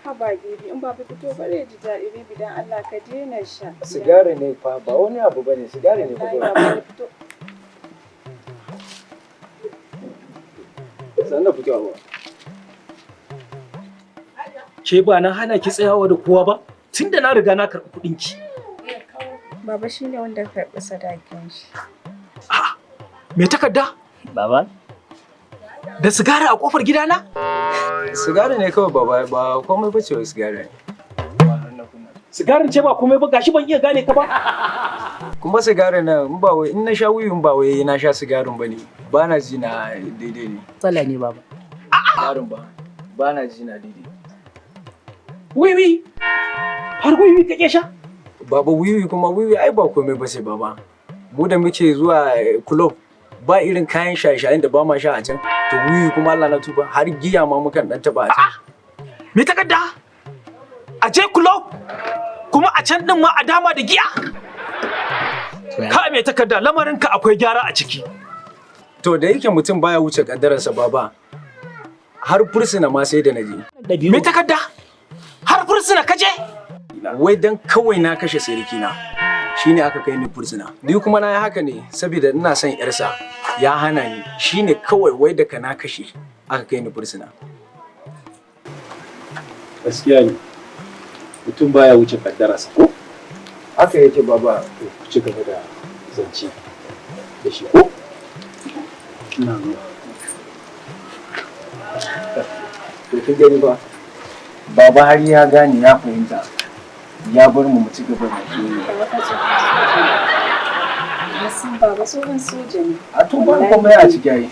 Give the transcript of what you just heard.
Haba baby, in baba fito bare ji daɗi. Baby, dan Allah ka daina sha. Sigari ne fa, ba wani abu bane, sigari ne fa Wallahi kawai. baba ya fito. Sannan da fitowa ba. Ke ba na hana ki tsayawa da kowa ba? Tunda na riga na karɓi kuɗin ki. Baba, shine wanda ka karɓi sadakin shi. Me takarda? Baba? Da sigari a kofar gidana? Sigari ne kawai baba, ba komai bace wai, sigari ne. Sigarin ce ba komai ba, gashi ban iya gane ka ba. Kuma sigari na in ba wai in na sha wiwi, in ba wai na sha sigarin bane. Ba na ji na daidai ne. Matsala ne, baba. Sigarin ba. Ba na ji na daidai. Wiwi. Har wiwi kake sha? Baba, wiwi kuma, wiwi ai ba komai ba ce, baba. Mu da muke zuwa club, ba irin kayan shaye-shayen da ba ma sha a can. To wiwi kuma, Allah na tuba, har giya ma mukan dan taba a can. Me takarda? A je club kuma a can din ma a dama da giya? Ka me takarda, lamarinka akwai gyara a ciki. To da yake mutum baya wuce kaddararsa, baba. Har fursuna ma sai da naje. Me takarda? Har fursuna kaje? Wai dan kawai na kashe sirikina. Shine aka kai ni fursuna. Ni kuma na yi haka ne saboda ina son yarsa. Ya hana ni. Shine kawai wai da ka na kashe aka kai ni fursuna. Gaskiya ne. Mutum baya wuce kaddararsa ko? Haka yake, baba. To ku ci gaba da zance da shi ko? Ina zuwa. To kin gani ba? Baba har ya gane, ya fahimta. Ya bar mu mu ci gaba da soyayya. Na san baba tsohon soja ne. A to ba komai a ciki ai.